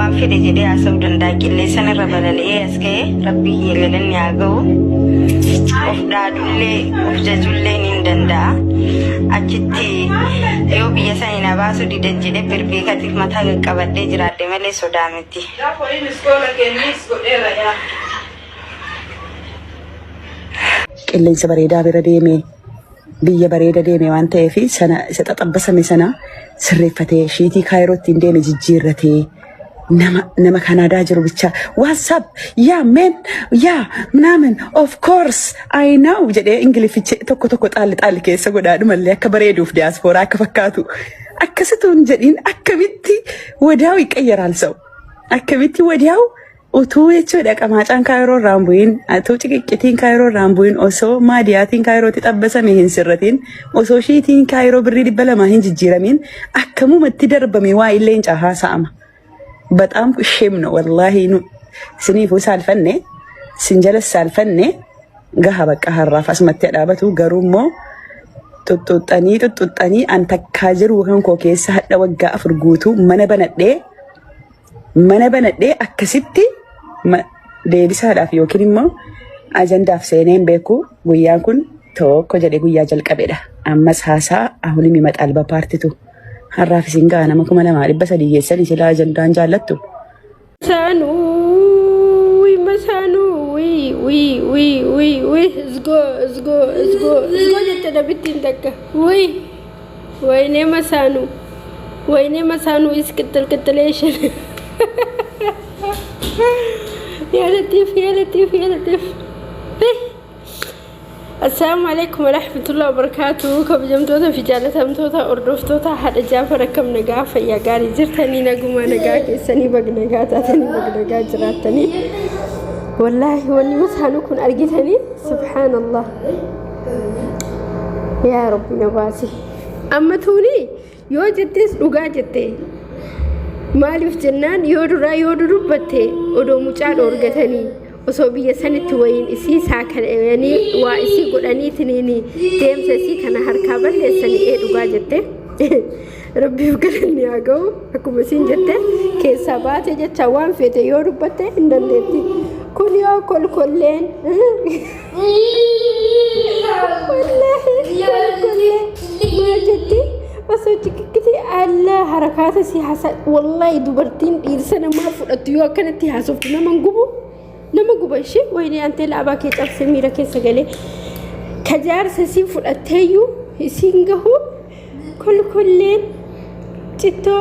Waan fedhe jedhee haasa'uu danda'a. Qilleensan irra balali'ee as ga'e rabbii kiyya galanni haa ga'u. Of dhaadullee of jajullee niin danda'a. Achitti yoo biyya sanii na baasuu didan jedhee birbeekatiif mataa qaqqabadhee jiraadhe malee sodaa miti. Qilleensa bareedaa bira deeme, biyya bareeda deeme waan ta'eef sana isa xaxabbasame sana sirreeffatee shiitii kaayiroo ittiin deeme jijjiirratee nama nama Kanaadaa jiru bicha "What's up, yeah man, yeah" ምናምን "Of course I know" jedhee ingiliffichi tokko tokko xaalli xaalli keessa godhaadhumallee akka bareeduuf diyaaspooraa akka fakkaatu akkasituun jedhiin akkamitti ወዲያው ይቀየራል ሰው? Akkamitti ወዲያው utuu jechuudha qamaacaan kaayiroo irraa hin bu'in, utuu ciqiccitiin kaayiroo irraa hin bu'in, osoo maadiyaatiin kaayirootti xabbasame hin sirratiin, osoo shiitiin kaayiroo birrii 200 hin jijjiiramin akkamumatti darbame waa illee hin haasa'ama. በጣም shame ነው wallaahi. Nu isiniifuu saalfanne, sin jalas saalfanne. Gaha bakka har'aaf asumatti dhaabatu. Garuu immoo xuxuxxanii xuxuxxanii an takkaa jiru kan koo keessa hadha waggaa 4 guutuu mana banadhee akkasitti deebisaadhaaf yookiin immoo ajandaaf seenee hin beeku. Guyyaan kun tokko jedhee guyyaa jalqabedha. Ammas haasaa አሁንም ይመጣል በ part two. Har'aaf isin ga'a. Nama 2300 geessanii silaa ajandaan jaallattu. Masaanuu, masaanuu, wii wii wii wii wii, ዝጎ ዝጎ ዝጎ ዝጎ jette nabittiin takka. Wii, ወይኔ masaanuu, ወይኔ masaanuu is ቅጥል ቅጥሌሽን يا لطيف يا لطيف يا لطيف. Assalaamu alaikum warahmatullahi wabarakatuh. Kabajamtoota fi jaalatamtoota hordoftoota haadha Jaafar, akkam nagaa, fayyaa gaarii jirtanii? Nagumaa, nagaa keessanii? Bag nagaa taatanii, bag nagaa jiraattanii. Wallaahi wanni masaanuu kun argitanii, subhaanallah, yaa rabbi na baasi. Amma tuuni yoo jettes dhugaa jette. Maaliif jennaan, yoo duraa yoo dudubbatte odoo mucaa dhoorgatanii, osoo biyya sanitti wayiin isii saakalanii waa isii godhaniitiniin deemsa isii kana harkaa balleessanii. Ee, dhugaa jette. Rabbiif galanni haa ga'u. Akkuma isiin jette keessaa baate jecha waan feete yoo dubbatte hin dandeetti. Kun yoo kolkolleen, wallaahi kolkollee maal jetti, osoo cikkikkiti alla harakaata si haasa. Wallaahi dubartiin dhiirsa namaa fudhattu yoo akkanatti haasoftu nama hin gubu, nama guba ishee. Wayinee antee laabaa kee cabse, miira keessa galee ka jaarsa isii fudhatteeyyuu isiin gahu. Kolkolleen cittoo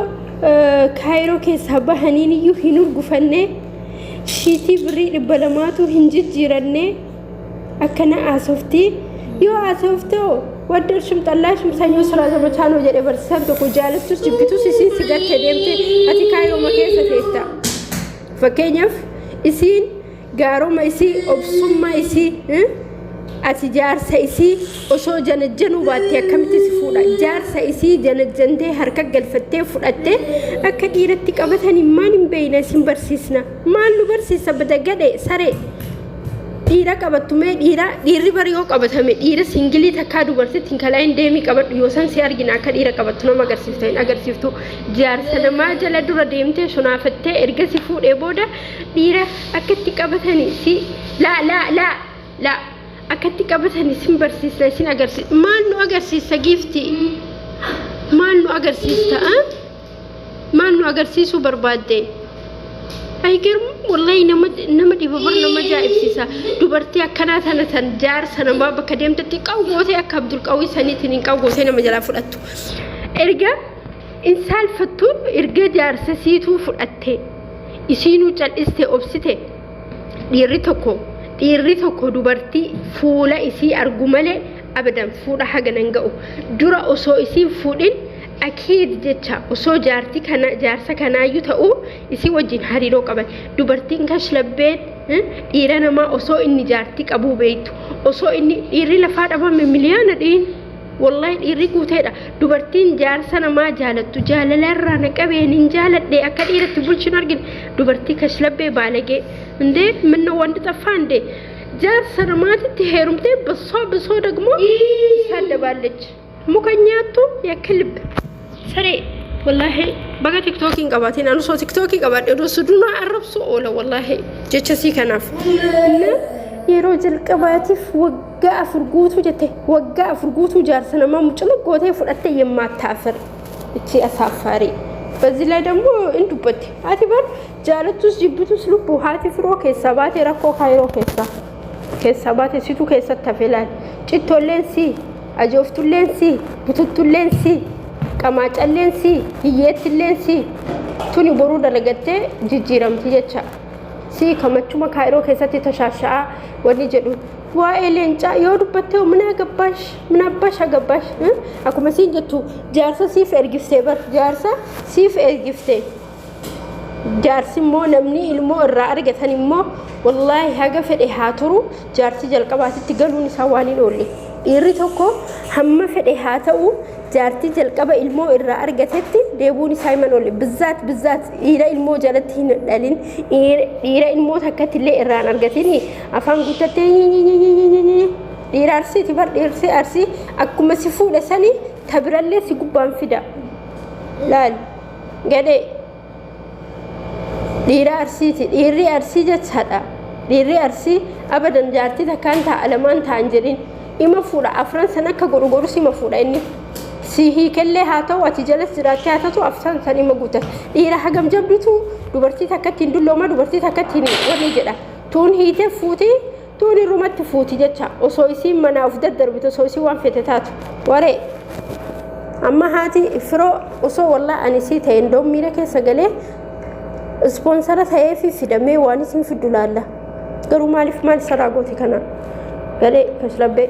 kaayiroo keessaa bahaniin iyyuu hin urgufanne, shiitii birrii 200tu hin jijjiiranne, akkana haasoftii. Yoo haasoftoo ወደድሽም ጠላሽም ሰኞ ስራ ዘመቻ ነው jedhe barsiisaan tokko. Jaalattus jibbitus isiin si gatte deemte, ati kaayiroo keessa teetta. Fakkeenyaaf isiin gaaroma isii, obsummaa isii, ati jaarsa isii osoo janajjanuu baattee akkamitti si fuudha? Jaarsa isii janajjantee harka galfattee fudhattee akka dhiiratti qabatanii maal hin beeyna isin barsiisna? Maal nu barsiisa? Bada gadhe saree dhiira qabattu. Mee dhiira, dhiirri bari yoo qabatame dhiira singilii takkaa dubartitti hin kalaayin deemii qabadhu. Yoo san si argina akka dhiira qabattu nama agarsiifta hin agarsiiftu. Jaarsa namaa jala dura deemtee sunaafattee erga si fuudhee booda dhiira akkatti qabatanii si laa laa laa laa akkatti qabatanii sin barsiisna, isin agarsiisa. Maal nu agarsiisa giifti? Maal nu agarsiista? Maal nu agarsiisuu barbaadde? Aygarmu wallahi nama dhiba bar, nama ajaa'ibsiisa. Dubartii akkanaa tana tan jaarsa namaa bakka deemtetti qawwootee akka Abdul Qawwii saniitiin hin qawwootee nama jalaa fudhattu. Erga in saalfattu, erga jaarsa siituu fudhatte, isiinuu cal'iste, obsite. Dhiirri tokko dubartii fuula isii argu malee abadan fuudha haganan ga'u. Dura osoo isiin fuudhin akiid jecha osoo jaartii kana jaarsa kanaayyuu ta'uu isii wajjin hariiroo qaban. Dubartiin kashlabbeen dhiira namaa osoo inni jaartii qabuu beektu, osoo inni dhiirri lafaa dhabame miliyoona dhiin, wallahi dhiirri guuteedha. Dubartiin jaarsa namaa jaalattu, jaalala irraa na qabeen hin jaaladhe, akka dhiiratti bulchinu argine. Dubartii kashlabbee baalagee እንዴ ምነው ወንድ ጠፋ እንዴ? Jaarsa namaatitti heerumtee በሷ ብሶ ደግሞ ትሳደባለች። Muka nyaattu yakka lib saree. Wallaahi baga tiktookii hin qabaatiin, anu osoo tiktookii qabaadhe odoo sudunaa arrabsu oola wallaahi jecha sii kanaaf. Yeroo jalqabaatiif waggaa 4 guutuu jette, waggaa 4 guutuu jaarsa namaa mucuma gootee fudhatte yemmaataafir እቺ አሳፋሪ። በዚህ ላይ ደግሞ እንዱበት ሀቲ በር jaalattus jibbitus lubbu haati firoo keessaa baate, rakkoo kaayiroo keessaa baate, situ keessatti hafe. Laal, cittolleen si, ajooftulleen si, bututtulleen si, qamaacalleen si, hiyyeettilleen si, tuni boruu dalagattee jijjiiramti jecha. Si kamachuma kaayiroo keessatti tashaasha'aa wanni jedhu waa'ee leencaa yoo dubbattee mana gabbaash mana abbaash agabbaash akkuma siin jettu jaarsa siif ergiftee bar, jaarsa siif ergiftee. Jaarsi immoo namni ilmoo irraa argatan immoo wallaahi haga fedhe haa turu, jaarsi jalqabaatitti galuun isaa waan hin oolle. Dhiirri tokko hamma fedhe haa ta'u, jaartii jalqaba ilmoo irraa argatetti deebuun isaa himan oolle. Bizzaat bizzaat dhiira ilmoo jalatti hin dhalin, dhiira ilmoo takkatti illee irraa hin argatin afaan guuttattee dhiira Arsiiti bar. Dhiirsi Arsii akkuma si fuudhe sanii tabirallee si gubbaan fida. Laal gadhee dhiira Arsiiti, dhiirri Arsii jechaadha. Dhiirri Arsii abadan jaartii takkaan ta'a lamaan ta'an jedhin, ima fuudha. Afran san akka godhu godhus ima fuudha. Inni si hiikellee haa ta'u, ati jalas jiraattee haa ta'u, afran san ima guuttata. Dhiira hagam jabdutu dubartii takkatti hin dullooma, dubartii takkatti hin wanni jedha. Tuun hiitee fuuti, tuun irrumatti fuuti jecha. Osoo isiin manaa of daddarbite, osoo isiin waan fete taatu waree. Amma haati firoo osoo wallaa ani sii ta'e indoon miira keessa galee ispoonsara ta'ee fi fidamee waan isin fiddu laalla. Garuu maaliif maal saraa goote kana galee kashlabbee?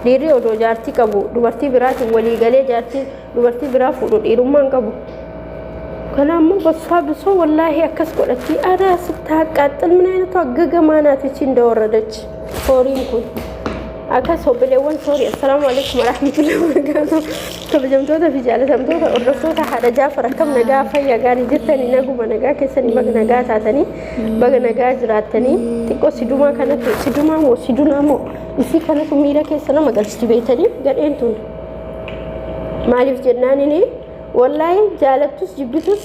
Dhiirri odoo jaartii qabu dubartii biraatiin walii galee jaartii dubartii biraa fuudhu dhiirummaan qabu. Kana ammoo bassaa bisoo wallaahi akkas godhatti aadaa ስታቃጥል ምን አይነቷ ገገማ ናት እቺ እንደወረደች ሶሪን kun akkas obboleewwan soorii. Assalaamu alaikum warahmatullahi wabarakatuh. Kabajamtoota fi jaalatamtoota hordoftoota haadha Jaafar, akkam nagaa fayyaa gaarii jirtanii? Naguma nagaa keessanii? Baga nagaa taatanii, baga nagaa jiraattanii. Xiqqoo sidumaa kanatu, sidumaa moo sidunaa moo, isii kanatu miira keessa nama galchiti beeytanii. Gadheen tun maaliif jennaanini, wallaahi jaalattus jibbitus,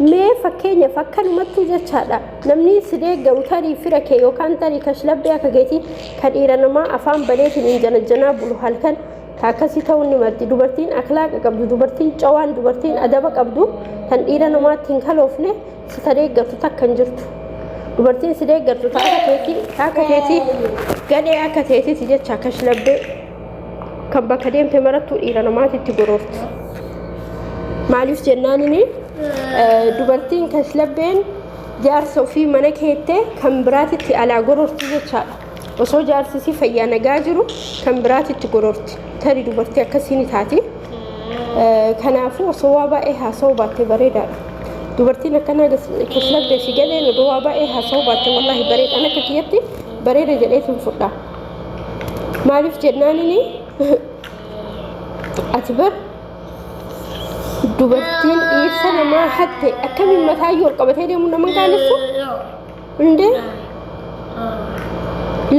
mee fakkeenyaaf akkanumattuu jechaadha, namni si deeggaru tarii fira kee yookaan tarii kashlabbee akka keetii ka dhiira namaa afaan baneetiin hin janajjanaa bulu halkan ka akkasii ta'uu ni marti. Dubartiin akhlaaqa qabdu, dubartiin cawaan, dubartiin adaba qabdu kan dhiira namaatti hin kaloofne si ta deeggartu takka hin jirtu. Dubartiin si deeggartu ta akka keetii, ta akka keetii gadhee akka teetiiti jecha, kashlabbee kan bakka deemte marattuu dhiira namaatitti gorortu. Maaliif jennaanini, dubartiin kashlabbeen jaarsa ofii mana keettee kan biraatitti alaa gororti jechaadha. Osoo jaarsi isii fayyaa nagaa jiru kan biraatitti gororti. Tarii dubartii akkasii ni taati. Kanaafuu osoo waa baay'ee haasa'uu baatte bareedaadha. Dubartiin akkanaa kashlabbee fi gadheen odoo waa baay'ee haasa'uu baatte wallaahi bareedhaan akka kiyyatti bareeda jedheetiin fudha. Maaliif jennaanini, ati bar dubartiin dhiirsa namaa hatte akkamiin mataa ol qabatee deemuu nama qaanessu? Indee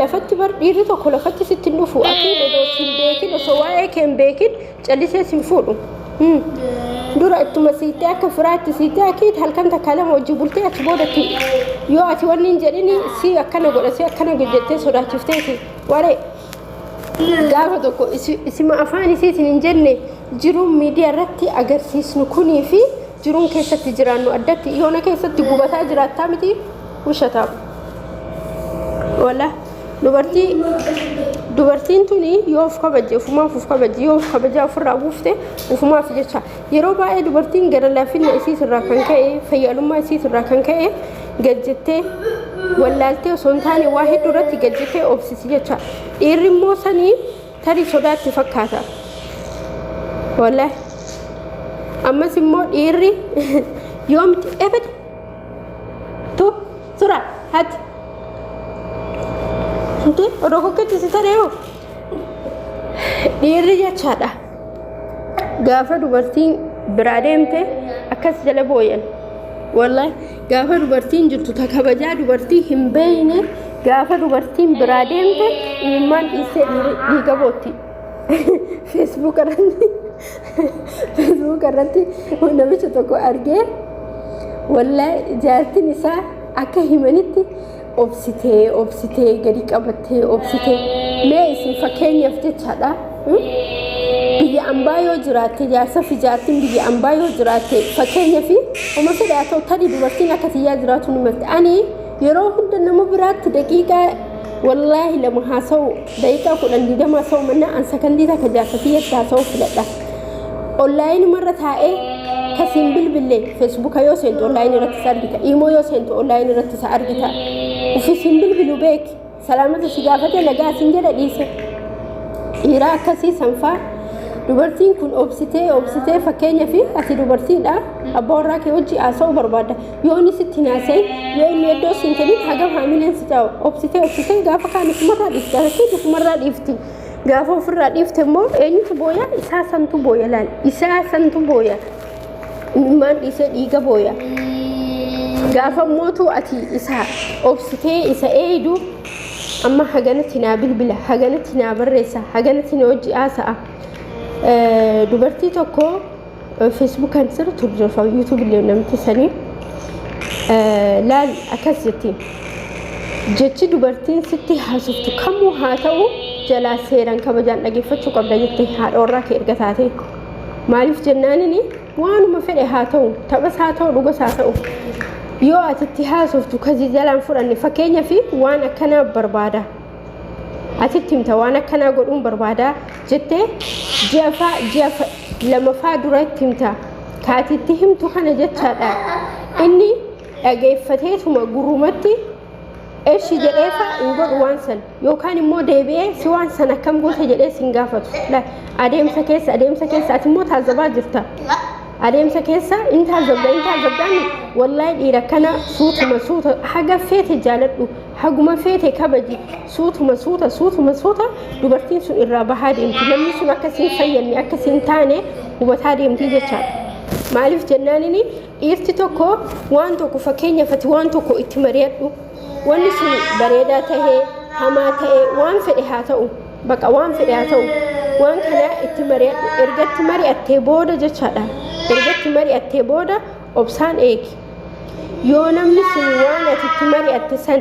lafatti bar dhiirri tokko lafatti sitti hin dhufu. Atiin odoo sin beekin, osoo waa'ee kee hin beekin callisee sin fuudhu. Dura ittuma siitee akka firaatti siitee akiit halkan takka lama hojii bultee achi boodatti yoo ati wanni hin jedhini si akkana godha, si akkana jettee sodaachifteeti waree. Gaafa tokko isima afaan isiitiin hin jenne, jiruun miidiyaa irratti agarsiisnu kunii fi jiruun keessatti jiraannu addatti yoona keessatti gubataa jiraattaa miti wishataa. Wala dubartiin tuni yoo of kabajje ofumaaf of kabajje, yoo of kabajaa ofirraa buufte ofumaaf jecha. Yeroo baay'ee dubartiin gara laafina isiitirraa kan ka'e, fayyaalummaa isiitirraa kan ka'e gad jettee wallaaltee osoo hin taane waa hedduu irratti gad jettee obsisi jecha. Dhiirri immoo sanii tarii sodaatti fakkaata. Wallaahi ammas immoo dhiirri yoomti ebede tu tura hati Inte odoo kokketti si taree dhiirri jechaadha. Gaafa dubartiin biraa deemte akkas jala booyan. Wallahi gaafa dubartiin jirtu ta kabajaa dubartii hin beeyne, gaafa dubartiin biraa deemte imimmaan dhiistee dhiiga bootti. Facebook irratti. Feesbuuka irratti namicha tokko argee, wallaahi jaartiin isaa akka himanitti obsitee obsitee gadi qabattee obsitee. Mee isin fakkeenyaaf jechaadha, biyya ambaa yoo jiraatte, jaarsa fi jaartiin biyya ambaa yoo jiraatte, fakkeenyaaf oma fedhe haa ta'u, tarii dubartiin akka tiyyaa jiraatu ni malte. Ani yeroo hunda nama biraatti daqiiqaa wallaahi 2 haasa'u, daqiiqaa 10 20 haasa'u mannaa, an sakandii takka jaarsa kiyyatti haasa'u filadha. Online marra taa'ee kasiin bilbille, Feesbuuka yoo seentu online irratti isa argita, Imoo yoo seentu online irratti isa argita. Ofisiin bilbilu beeki, salaamata si gaafate, nagaa sin jedha, dhiise. Dhiiraa akkasii sanfaa dubartiin kun obsitee obsitee, fakkeenya fi ati dubartiidha, abbaa warraa kee wajji haasa'uu barbaadda. Yoo inni sitti hin haasa'in, yoo inni iddoo siin kennin, hagam haamileen si caa'u. Obsitee obsitee gaafa kaan ofumarraa dhiifti, jaartiin ofumarraa dhiifti. Gaafa ofirraa dhiifte immoo eenyutu booya? Isaa santu booya. Laal, isaa santu booya, imimmaan dhiisee dhiiga booya. Gaafa mootu ati isa obsitee isa eeydu, amma haganatti naa bilbila, haganatti naa barreessa, haganatti na hojii haasa'a. Dubartii tokko Feesbuukaan sirriitti hordofa, YouTube illee namatti sanii laal, akkas jetti: jechi dubartiin sitti haasoftu kamuu haa ta'u, jalaa seeraan kabajaan dhageeffachuu qabda jette, haadha warraa kee erga taate. Maaliif jennaanini, waanuma fedhe haa ta'u, taphas haa ta'u, dhugas haa ta'u, yoo ati itti haasoftu kasii jalaan fudhanne, fakkeenya fi waan akkanaa barbaada atitti himta, waan akkanaa godhuun barbaada jettee ji'a faa ji'a 2 faa dura itti himta. Kaati itti himtu kana jechaadha, inni dhageeffateetuma gurrumatti eshi jedhee fa hin godhu waan san, yookaan immoo deebi'ee si waan san akkam goota jedhee si hin gaafatu. Adeemsa keessa, adeemsa keessa ati immoo taazabaa jirta. Adeemsa keessa in taazabda, in taazabdaan. Wallaahi dhiira kana suutuma suuta, haga feete jaaladhu, haguma feete kabaji, suutuma suuta, suutuma suuta dubartiin sun irraa bahaa deemti. Namni sun akkasiin fayyadne, akkasiin taane hubataa deemti jechaadha. Maaliif jennaanini, dhiirti tokko waan tokko, fakkeenyaaf ati waan tokko itti mari'adhu, wanni sun bareedaa tahee hamaa ta'ee, waan fedhe haa ta'u, baqa waan fedhe haa ta'u, waan kana itti mari'adhu. Ergatti mari'attee booda jechaadha, ergatti mari'attee booda obsaan eegi. Yoo namni sun waan ati itti mari'atte san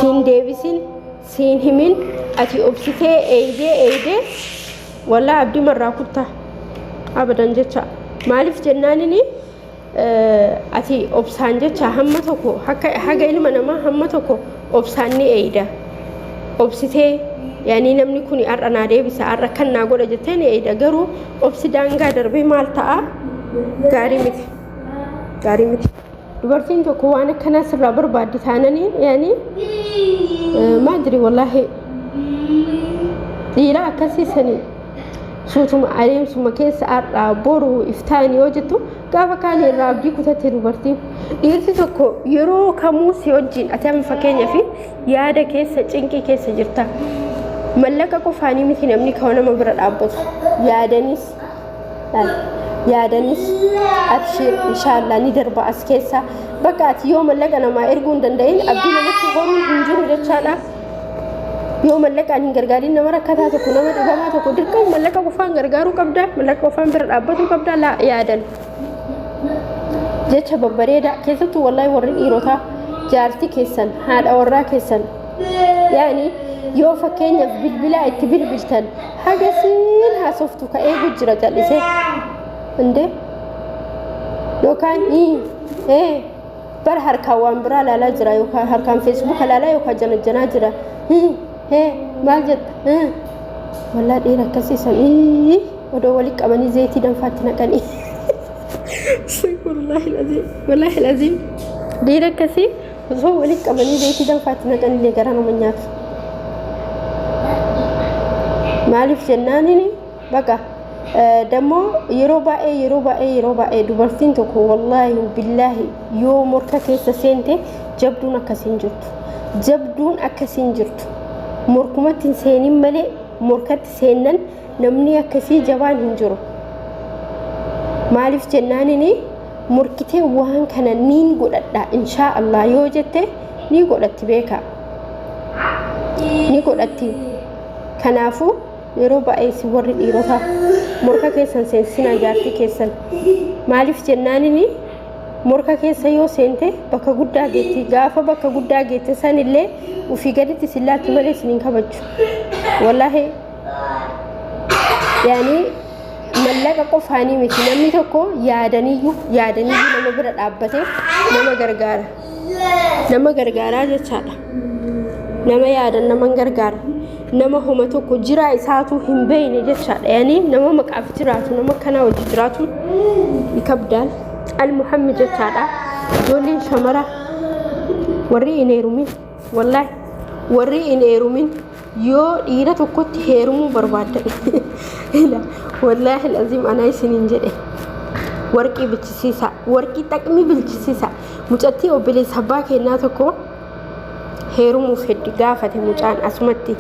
siin deebisin, siin himin, ati obsitee eeydee eeydee, wallaa abdii marraa kuttaa abadan jecha. Maaliif jennaanini, ati obsaan jecha hamma tokko, haga ilma namaa hamma tokko obsaan ni eeyda. Obsitee yaanii namni kun har'a naa deebisa, har'a kan naa godha jettee ni eeyda. Garuu obsi daangaa darbee maal ta'a? Gaarii miti, gaarii miti. Dubartiin tokko waan akkanaa sirraa barbaaddi taananii, yaanii maal jiri, wallaahi dhiira akkasii sanii suutuma adeemsuma keessa har'aa boru iftaan yoo jettu, gaafa kaan irraa abdii kutatte dubartiin. Dhiirti tokko yeroo kamuu si wajjin, ati amma fakkeenyaaf yaada keessa, cinqii keessa jirta, mallaqa qofaanii miti namni kan nama bira dhaabbatu, yaadanis yaadanis. Abshir, inshaallah ni darba as keessa. Bakka ati yoo mallaqa namaa erguu hin danda'in, abdii namatti horuun hin jiru jechaadha. Yoo mallaqaan hin gargaarin nama rakkataa tokko, nama dhibamaa tokko, dirqama mallaqa qofaan gargaaruu qabda, mallaqa qofaan bira dhaabbatuu qabda? Laa, yaadan, jecha babbareedaa. Keessattuu wallaahi warri dhiirotaa jaartii keessan, haadha warraa keessan, yaani yoo fakkeenyaaf bilbilaa itti bilbiltan, hagasiin haasoftu ka eegu jira callisee indee, yookaan ee bara harkaan waan biraa ilaalaa jira, yookaan harkaan Feesbuuka ilaalaa, yookaan janajjanaa jira. Hee, maal jetta? Wallaa dhiira akkasii san odoo walitti qabanii zayitii danfaatti naqanii. Wallaahi laziim, wallaahi laziim, dhiira akkasii osoo walitti qabanii zayitii danfaatti naqanillee gara nama nyaatu. Maaliif jennaanini, baqa dammoo yeroo baay'ee, yeroo baay'ee, yeroo baay'ee dubartiin tokko, wallaahi billaahi, yoo morka keessa seente jabduun akkasiin jirtu, jabduun akkasiin jirtu. Morkumatti hin seenin malee, morkatti seennan namni akkasii jabaan hin jiru. Maaliif jennaanini, morkitee waan kana niin godhadha inshaa Allah yoo jette, ni godhatti, beeka, ni godhatti. Kanaafuu Yeroo baay'ee isin warri dhiirotaa morka keessan seensinaa jaartii keessan. Maaliif jennaanini morka keessa yoo seente bakka guddaa geetti. Gaafa bakka guddaa geette sanillee ufii gaditti isin laalti malee isin hin kabajju. Wallaahi yaani mallaqa qofaanii miti namni tokko yaadaniyyuu yaadaniyyuu nama bira dhaabbatee nama gargaara. Nama gargaaraa jechaadha. Nama yaadan nama gargaara. Nama homa tokko jiraa isaatu hin beekne jechaadha. Yaani nama maqaaf jiraatu nama akkanaa wajji jiraatu ikabdaal. Almuhammi jechaadha. Ijoolleen shamara warri hin heerumin wallaahi warri hin heerumin yoo dhiira tokkotti heerumuu barbaaddan wallaahi laziim anaa isiniin jedhe warqii bichisiisa warqii xaqmii bilchisiisa mucattii obboleessa abbaa kennaa tokko heerumuuf heddi gaafate mucaan asumatti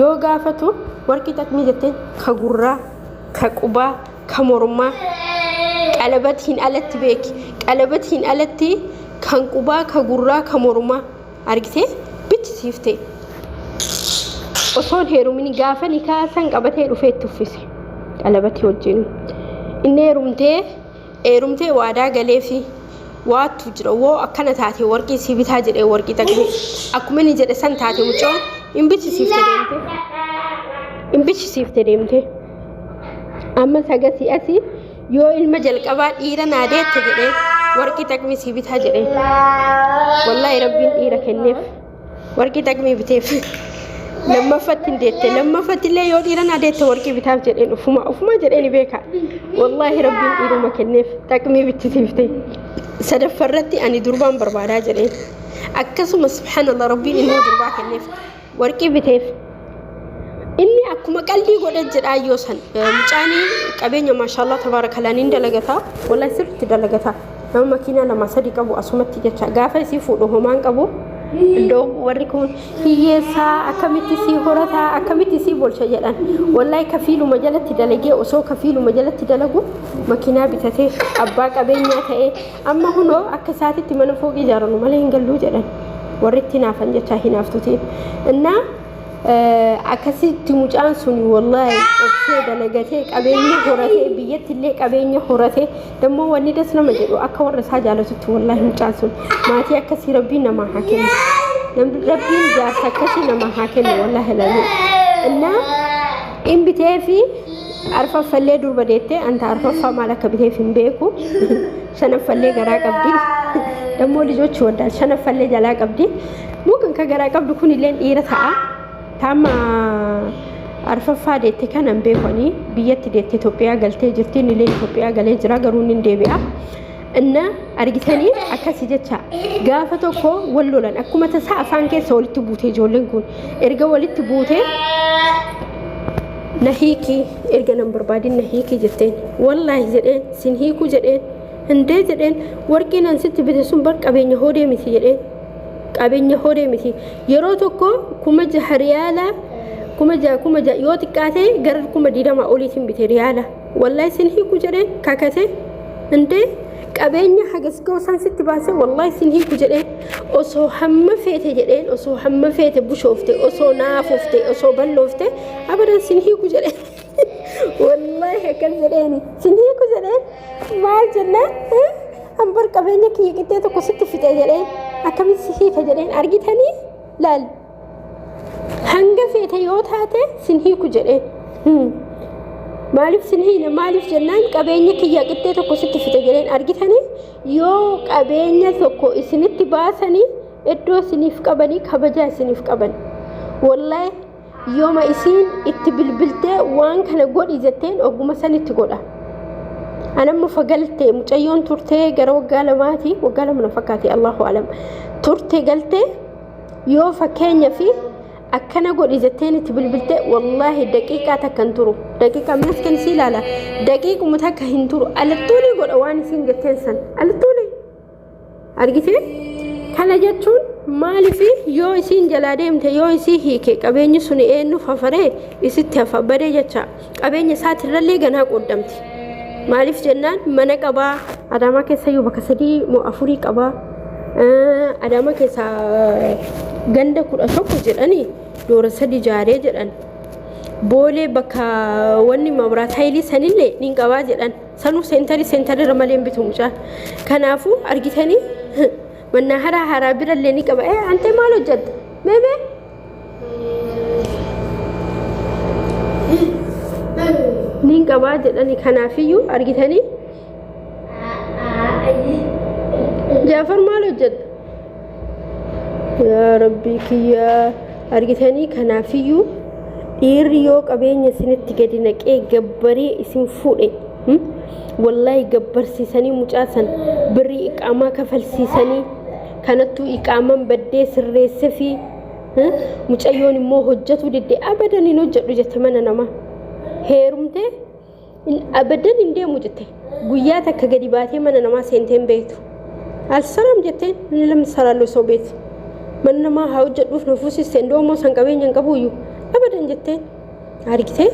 yoo gaafatu warqii xaqmii jetteen ka gurraa ka qubaa ka mormaa qalabatiin alatti beeki qalabatiin alatti kan qubaa ka gurraa ka mormaa argitee bichisiifte osoon heerumin gaafa nikaa san qabatee dhufee itti uffise qalabatii wajjin inni heerumtee heerumtee waadaa galeefi waattu jira woo akkana taate warqii si bitaa jedhee warqii xaqmee akkuma inni jedhe san taate mucoon hin bichisiifte deemte hin bichisiifte deemte amma sagasii asii yoo ilma jalqabaa dhiira naa deette jedhee warqii xaqmii si bitaa jedhee wallaahi rabbiin dhiira kenneef warqii xaqmii biteef lammaffatti hin deette lammaffatti illee yoo dhiira naa deette warqii bitaaf jedheen ufuma ufuma jedhee ni beeka wallaahi rabbiin dhiiruma kenneef xaqmii bichisiifte sadaffarratti ani durbaan barbaadaa jedheen akkasuma subhaanallah rabbiin immoo durbaa kenneef warqii biteef inni akkuma qaldii godhe jedhaa yoo san mucaanii qabeenya maashaallah tabaarakallah niin dalagataa wallahi sirriitti dalagataa nama makiinaa lama sadi qabu asumatti jecha gaafa isii fuudhu homaan qabu iddoo warri kun hiyyeessaa akkamitti sii horataa akkamitti sii bolcha jedhan wallahi kafiiluma jalatti dalagee osoo kafiiluma jalatti dalagu makiinaa bitatee abbaa qabeenyaa ta'ee amma hunoo akka isaatitti mana fooqii ijaaranu malee hin galluu jedhan warri itti hinaafan jecha hinaaftutiin innaa akkasitti mucaan sun wallaahi obsee dalagatee qabeenya horatee biyyatti illee qabeenya horatee dammoo wanni das nama jedhu akka warra isaa jaalatutti wallaahi mucaan sun maatii akkasii rabbiin namaa haa kennu rabbiin jaarsa akkasii namaa haa kennu wallaahi laluu innaa in bitee fi arfaffallee durba deettee anta arfaffaa maal akka biteef hin beeku shanaffallee garaa qabdi dammoo lijochi woddaal shanaffallee jalaa qabdi mukan ka garaa qabdu kun illee dhiira ta'a taama arfaffaa deette kana hin beekani biyyatti deette Itoophiyaa galtee jirti inni illee Itoophiyaa galee jira garuu inni hin deebi'a. Inna argitanii akkasi jecha gaafa tokko wal lolan akkuma tasaa afaan keessa walitti buute ijoolleen kun erga walitti buute na hiikii erga nan barbaadin na hiikii jetteen wallaahi jedheen sin hiikuu jedheen hindee jedheen warqiin an sitti bite sun bar qabeenya hoodee miti jedheen qabeenya hoodee miti yeroo tokko 6000 riyaala 6000 6000 yoo xiqqaate gara 20,000 oliitiin bite riyaala wallaahi sin hiiku jedheen kakate indee qabeenya hagas ga'u san sitti baase wallaahi sin hiiku jedheen osoo hamma feete jedheen osoo hamma feete bushoofte osoo naafofte osoo balloofte abadan sin hiiku jedheen wallaahi akkas jedheeni sin hiiku jedheen maal jennaan an bar qabeenya kiyya qixxee tokko sitti fixe jedheen akkamitti si hiika jedheen argitanii laal hanga feete yoo taate sin hiiku jedheen maaliif sin hiine maaliif jennaan qabeenya kiyya qixxee tokko sitti fixe jedheen argitanii yoo qabeenya tokko isinitti baasanii iddoo isiniif qabanii kabajaa isiniif qaban wallaahi yooma isiin itti bilbiltee waan kana godhi jetteen oguma san itti godha. Anamma fagaltee mucayyoon turtee gara waggaa lamaati waggaa lama na fakkaate Allahu alam turte galtee yoo fakkeenya fi akkana godhi jetteen itti bilbiltee wallaahi daqiiqaa takka hin turu daqiiqaa maskan si ilaala daqiiquma takka hin turu alattuulii godha waan isiin jetteen san alattuulii. Argitee? Kana jechuun maaliif yoo isiin jalaa deemte yoo isii hiike qabeenyi sun eenyuuf hafaree isitti hafa badee jecha qabeenya isaatirrallee ganaa qooddamti. Maaliif jennaan mana qabaa Adaamaa keessa iyyuu bakka sadii moo afurii qabaa Adaamaa keessa ganda 11 jedhanii doora sadi jaaree jedhan. Boolee bakka wanni mabraat haayilii sanillee nin qabaa jedhan. Sanuu seentarii seentarii irra malee hin bitu mucaan. Kanaafuu argitanii mannaa haraa haraa birallee ni qaba. Ee antee maal hojjetta? Mee mee? Nin qabaa jedhani kanaafiyyuu argitanii Jaafar maal hojjetta? Yaa Rabbii kiyyaa argitanii kanaafiyyuu dhiirri yoo qabeenya isinitti gadi naqee gabbaree isin fuudhe wallaahi gabbarsiisanii mucaa san birrii iqaamaa kafalsiisanii kanattuu iqaamaan baddee sirreesse fi mucayyoon immoo hojjetuu didde abadan hin hojjedhu jette mana namaa heerumtee Abadan hin deemu jette. Guyyaa takka gadi baatee mana namaa seentee hin beektu. Alsalaam jetteen inni lamni saraallu osoo beektu. Mana namaa haa hojjedhuuf na fuusiste indoo san qabeenya hin qabuuyyu. Abadan jetteen. Argitee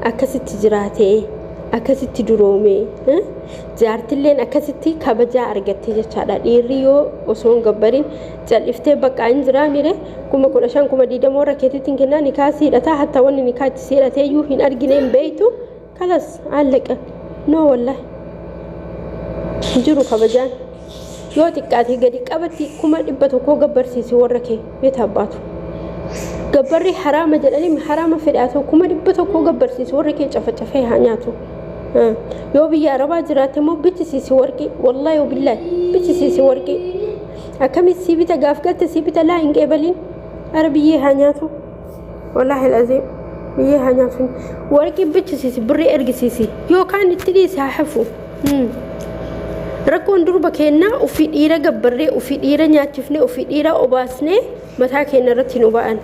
akkasitti jiraatee akkasitti duroomee jaartilleen akkasitti kabajaa argattee jechaadha. Dhiirri yoo osoo hin gabbarin cal'iftee bakka hin jiraa mire 15,000 20,000 warra keetitti hin kennaa nikaa siidhataa hatta wanni nikaa itti siidhatee iyyuu hin argine hin beektu kalas allaqa no wallahi hin jiru kabajaan yoo xiqqaate gadi qabatti 100,000 gabbarsiisi warra kee beeta abbaatu gabbarri haraama jedhanii haraama fedhaa ta'u 100,000 gabbarsiisi warra kee cafacafee haa nyaatu yoo biyya arabaa jiraatte immoo bichisiisi warqii wallahi billaahi bichisiisi warqii Akkamitti sii bita gaaf galte sii bita laa hin qeebaliin ara biyyee haa nyaatu wallaahi alazim biyyee haa nyaatu warqii bichisiisi birrii ergisiisi yookaan itti dhiisi haa hafu rakkoon durba keennaa ofii dhiira gabbarree ofii dhiira nyaachifnee ofii dhiira obaasnee mataa keenya irratti nu ba'an.